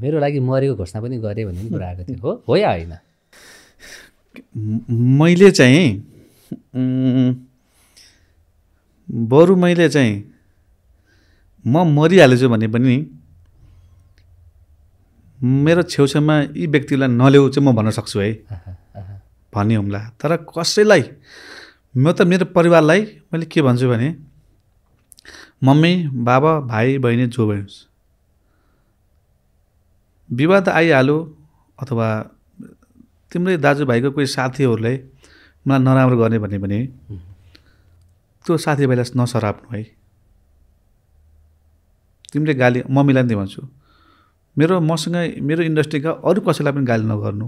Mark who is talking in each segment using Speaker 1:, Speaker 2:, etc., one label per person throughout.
Speaker 1: मेरो लागि मरेको घोषणा पनि गरेँ भन्ने कुरा आएको थियो हो या होइन?
Speaker 2: मैले चाहिँ बरु मैले चाहिँ म मरिहालेछु भने पनि मेरो छेउछाउमा यी व्यक्तिलाई नल्याउ चाहिँ म भन्न सक्छु है भन्ने हुम्ला। तर कसैलाई म त मेरो परिवारलाई मैले के भन्छु भने मम्मी बाबा भाइ बहिनी जो भइस् विवाद आइहाल्यो अथवा तिम्रै दाजुभाइको कोही साथीहरूले मलाई नराम्रो गर्ने भन्ने भने त्यो साथीभाइलाई नसराप्नु है। तिमीले गाली मम्मीलाई पनि भन्छु मसँग मेरो इन्डस्ट्रीका अरू कसैलाई पनि गाली नगर्नु।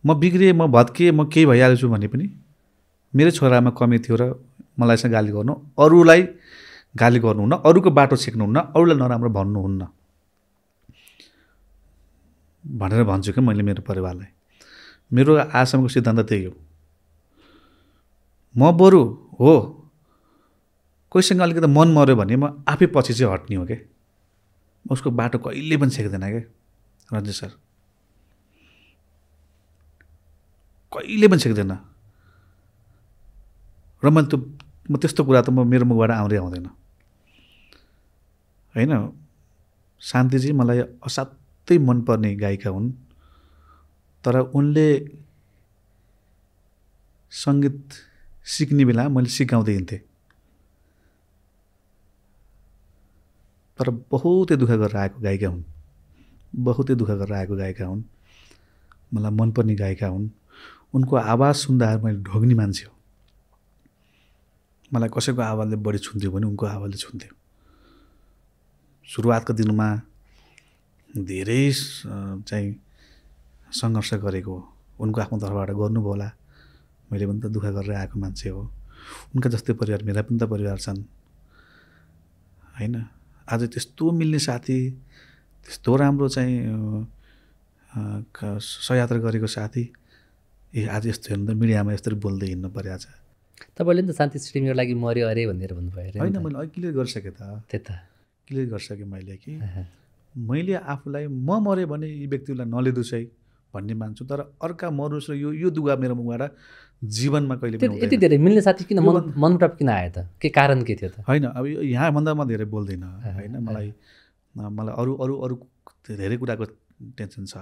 Speaker 2: म बिग्रिएँ म भत्किएँ म केही भइहाल्छु भने पनि मेरो छोरामा कमी थियो र मलाई चाहिँ गाली गर्नु, अरूलाई गाली गर्नुहुन्न, अरूको बाटो छेक्नुहुन्न, अरूलाई नराम्रो भन्नुहुन्न भनेर भन्छु क्या मैले मेरो परिवारलाई। मेरो आजसम्मको सिद्धान्त त्यही हो। म बरु हो कोहीसँग अलिकति मन मर्यो भने म आफै पछि चाहिँ हट्ने हो क्या, उसको बाटो कहिले पनि छेक्दैन क्या रञ्जित सर, कहिले पनि छेक्दैन। र म त्यस्तो कुरा त मेरो मुखबाट आउँदैन होइन। शान्तिजी मलाई असाध्यै मनपर्ने गायिका हुन्, तर उनले सङ्गीत सिक्ने बेला मैले सिकाउँदै हिँड्थेँ, तर बहुतै दुःख गरेर आएको गायिका हुन्, बहुतै दुःख गरेर आएको गायिका हुन्, मलाई मनपर्ने गायिका हुन्। उनको आवाज सुन्दा मैले ढोग्ने मान्छे हो। मलाई कसैको आवाजले बढी छुन्थ्यो भने उनको आवाजले छुन्थ्यो। सुरुवातको दिनमा धेरै चाहिँ सङ्घर्ष गरेको, उनको आफ्नो तर्फबाट गर्नुभयो होला, मैले पनि त दुःख गरेर आएको मान्छे हो। उनका जस्तै परिवार मेरा पनि त परिवार छन् होइन। आज त्यस्तो मिल्ने साथी, त्यस्तो राम्रो चाहिँ सहयात्रा गरेको साथी आज यस्तो हेर्नु त मिडियामा यस्तरी बोल्दै हिँड्नु परेको छ।
Speaker 1: तपाईँले नि त शान्ति श्री मेरो लागि मऱ्यो अरे भनेर भन्नुभयो
Speaker 2: होइन। मैले अहिले क्लियर गरिसकेँ त,
Speaker 1: त्यही त
Speaker 2: क्लियर गरिसकेँ मैले कि मैले आफूलाई म मऱ्यो भने यी व्यक्तिलाई नलिदोस् है भन्ने मान्छु, तर अर्का मरोस् र यो दुगा मेरो मुखबाट जीवनमा कहिले पनि
Speaker 1: यति धेरै मिल्ने साथी किन मनमुटाव किन आयो त? के कारण के थियो त?
Speaker 2: होइन, अब यहाँभन्दा म धेरै बोल्दिनँ होइन। मलाई अरू धेरै कुराको टेन्सन छ।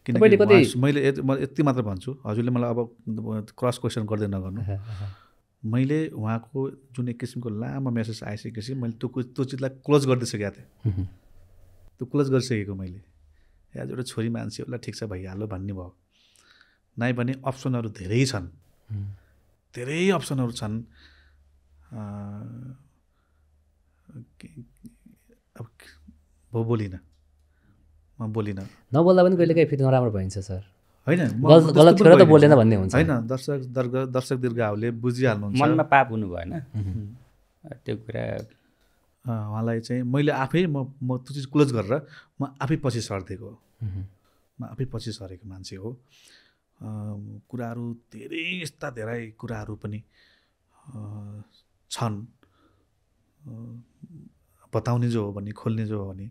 Speaker 2: किनकि मैले यति मात्र भन्छु, हजुरले मलाई अब क्रस क्वेसन गर्दै नगर्नु। मैले उहाँको जुन एक किसिमको लामो मेसेज आइसकेपछि मैले त्यो चिजलाई क्लोज गरिदिइसकेको थिएँ। त्यो क्लोज गरिसकेको मैले आज एउटा छोरी मान्छे उसलाई ठिक छ भइहाल्यो भन्ने भयो। नै भने अप्सनहरू धेरै छन्, धेरै अप्सनहरू छन्। अब म बोलिनँ
Speaker 1: नबोल्दा पनि कहिले काहीँ फेरि नराम्रो भइन्छ सर
Speaker 2: होइन।
Speaker 1: गलत कुरा त बोलेन भन्ने हुन्छ
Speaker 2: होइन। दर्शक दीर्घहरूले बुझिहाल्नुहुन्छ,
Speaker 3: मनमा पाप हुनु भएन त्यो कुरा।
Speaker 2: उहाँलाई चाहिँ मैले आफै म त्यो चिज क्लोज गरेर म आफै पछि सर्दिएको हो। म आफै पछि सरेको मान्छे हो। कुराहरू धेरै यस्ता धेरै कुराहरू पनि छन् बताउने जो हो भने, खोल्ने जो हो भने,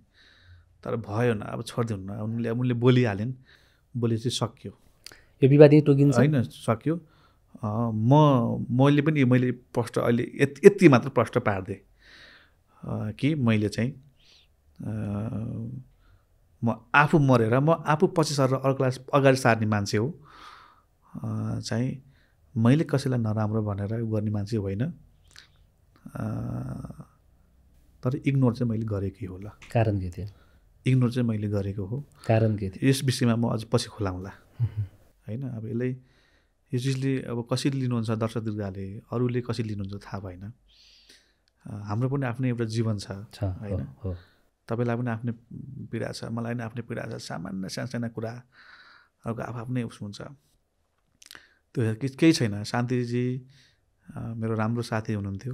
Speaker 2: तर भयो न, अब छोडिदिउँ न। उनले बोलिहालिन्, बोलेपछि सक्यो,
Speaker 1: यो विवाद टोकिन्छ
Speaker 2: होइन, सक्यो। मैले प्रश्न अहिले यति मात्र प्रश्न पार्दिएँ कि मैले चाहिँ म आफू मरेर म आफू पछि सरेर अर्कोलाई अगाडि सार्ने मान्छे हो चाहिँ। मैले कसैलाई नराम्रो भनेर गर्ने मान्छे होइन, तर इग्नोर चाहिँ मैले गरेकै होला।
Speaker 1: कारण के थियो?
Speaker 2: इग्नोर चाहिँ मैले गरेको हो।
Speaker 1: कारण के थियो?
Speaker 2: यस विषयमा म अझ पछि खोलाउँला होइन। अब यो चिजले अब कसरी लिनुहुन्छ दर्शक दीर्घले, अरूले कसरी लिनुहुन्छ थाहा भएन। हाम्रो पनि आफ्नै एउटा जीवन छ होइन। तपाईँलाई पनि आफ्नै पीडा छ, मलाई पनि आफ्नै पीडा छ। सामान्य साना कुराहरूको आफ्नै उस हुन्छ। त्यो केही छैन। शान्तिजी मेरो राम्रो साथी हुनुहुन्थ्यो।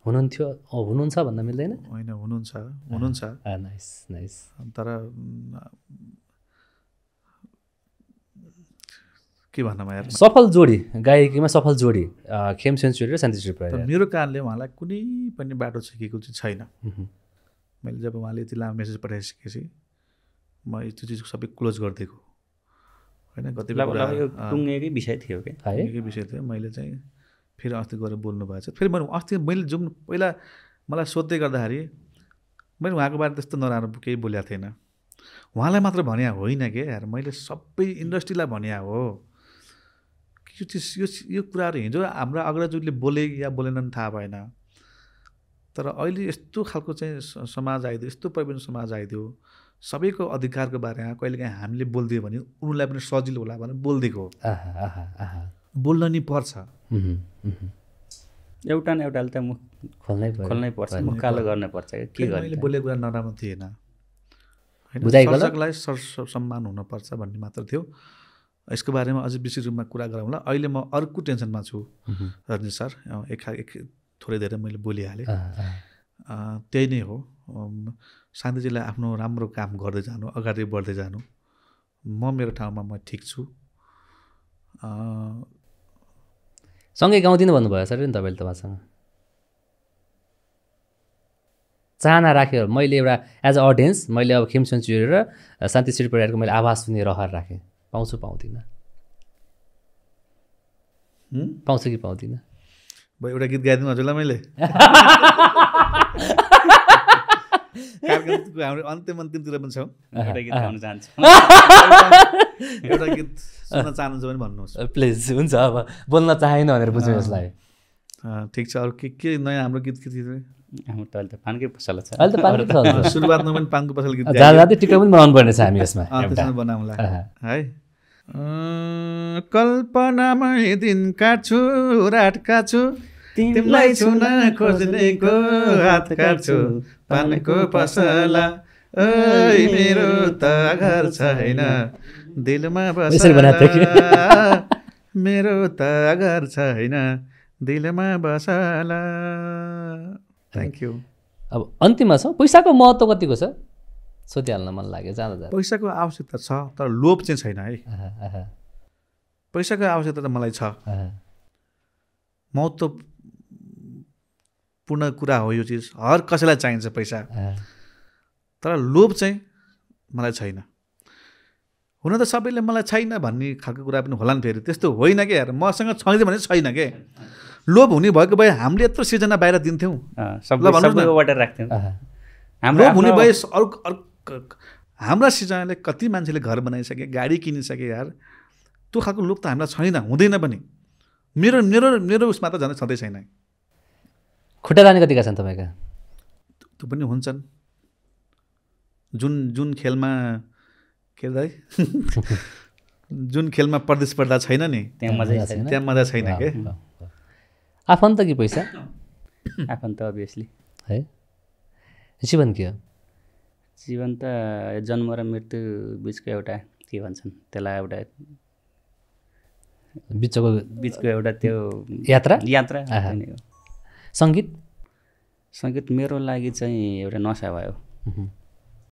Speaker 1: हुनुहुन्छ भन्न मिल्दैन
Speaker 2: होइन, हुनुहुन्छ।
Speaker 1: Nice nice.
Speaker 2: तर के भन्नमा यार,
Speaker 1: सफल जोडी, गायकीमा सफल जोडी खेम सेन्चुरी र शान्ति श्री परियार।
Speaker 2: मेरो कारणले उहाँलाई कुनै पनि बाटो छेकेको चाहिँ छैन। मैले जब उहाँले यति लामो मेसेज पठाइसकेपछि म त्यो चिज सबै क्लोज गरिदिएको होइन।
Speaker 3: टुङ्गेकै विषय थियो
Speaker 2: टुङ्गेकै विषय थियो। मैले चाहिँ फेरि अस्ति गएर बोल्नु भएछ। फेरि मैले जुन पहिला मलाई सोध्दै गर्दाखेरि मैले उहाँको बारेमा त्यस्तो नराम्रो केही बोलेको थिएन। उहाँलाई मात्र भने होइन के यार, मैले सबै इन्डस्ट्रीलाई भने हो। यो चिज यो कुराहरू हिजो हाम्रा अग्रजहरूले बोले या बोलेनन् थाहा भएन, तर अहिले यस्तो खालको चाहिँ समाज आइदियो, यस्तो प्रवीण समाज आइदियो, सबैको अधिकारको बारेमा कहिलेकाहीँ हामीले बोलिदियो भने उनीहरूलाई पनि सजिलो होला भनेर बोलिदिएको। बोल्न नि पर्छ।
Speaker 3: एउटा न एउटाले त मुख खोल्नै पर्छ, मुख कालो गर्नुपर्छ। के गर्ने,
Speaker 2: मैले बोलेको कुरा नराम्रो थिएन होइन, सर्जकलाई सम्मान हुनुपर्छ भन्ने मात्र थियो। यसको बारेमा अझै विशेष रूपमा कुरा गरौँला। अहिले म अर्को टेन्सनमा छु रजनीश सर। थोरै धेरै मैले बोलिहालेँ। त्यही नै हो, शान्तिजीलाई आफ्नो राम्रो काम गर्दै जानु, अगाडि बढ्दै जानु। म मेरो ठाउँमा म ठिक छु।
Speaker 1: सँगै गाउँदिनु भन्नुभयो सर नि तपाईँले त उहाँसँग चाहना राख्यो। मैले एउटा एज अ अडियन्स मैले अब खेम सेन्चुरी र शान्ति श्री परिवारको मैले आवाज सुन्ने रहर राखेँ। पाउँछु पाउँदिनँ, पाउँछु कि पाउँदिनँ?
Speaker 2: एउटा गीत गाइदिनु हजुरलाई मैले। हाम्रो अन्तिमतिर पनि छौँ।
Speaker 3: एउटा गीत गाउन चाहन्छु।
Speaker 2: एउटा गीत सुन्न चाहनुहुन्छ भने भन्नुहोस्
Speaker 1: प्लिज। हुन्छ, अब बोल्न चाहेन भनेर बुझ्नु यसलाई।
Speaker 2: ठिक छ। अरू के नयाँ हाम्रो गीत के थियो?
Speaker 3: हाम्रो त अहिले त पानकै पसला छ।
Speaker 1: अहिले त पानकै पसला।
Speaker 2: सुरुवातमा पनि पानको पसल गीत
Speaker 1: जाँदै टिका पनि बनाउनु पर्ने छ हामी यसमा।
Speaker 2: त्यसमा बनाउँला है। कल्पनामै दिन काट्छु, रात काट्छु, तिमीलाई छुन खोज्नेको हात काट्छु, पानको पसला ओइ मेरो त घर छैन, दिलमा बसला मेरो त घर छैन, दिलमा बसला। Thank you.
Speaker 1: अब अन्तिममा छ, पैसाको महत्त्व कतिको छ सोधिहाल्न मन लाग्यो जाँदा।
Speaker 2: पैसाको आवश्यकता छ तर लोभ चाहिँ छैन है। पैसाको आवश्यकता त मलाई छ, महत्त्वपूर्ण कुरा हो यो चिज। हर कसैलाई चाहिन्छ पैसा, तर लोभ चाहिँ मलाई छैन। हुन त सबैले मलाई छैन भन्ने खालको कुरा पनि होला नि, फेरि त्यस्तो होइन के यार। मसँग छैन भने छैन के। लोभ हुने भएको भए हामीले यत्रो सिर्जना बाहिर दिन्थ्यौँ, लोभ हुने भए हाम्रा सिर्जनाले कति मान्छेले घर बनाइसके, गाडी किनिसके यार। त्यो खालको लोभ त हामीलाई छैन, हुँदैन पनि। मेरो मेरो मेरो उसमा त झन् छँदै छैन।
Speaker 1: खुट्टा जाने कतिका छन् तपाईँका?
Speaker 2: त्यो पनि हुन्छन्। जुन खेलमा के अरे जुन खेलमा प्रतिस्पर्धा छैन नि त्यहाँ मजा छैन के।
Speaker 1: आफन्त कि पैसा?
Speaker 3: आफन्त अभियसली
Speaker 1: है। जीवन के हो?
Speaker 3: जीवन त जन्म र मृत्यु बिचको एउटा के भन्छन् त्यसलाई, एउटा बिचको एउटा त्यो
Speaker 1: यात्रा।
Speaker 3: सङ्गीत मेरो लागि चाहिँ एउटा नसा भयो।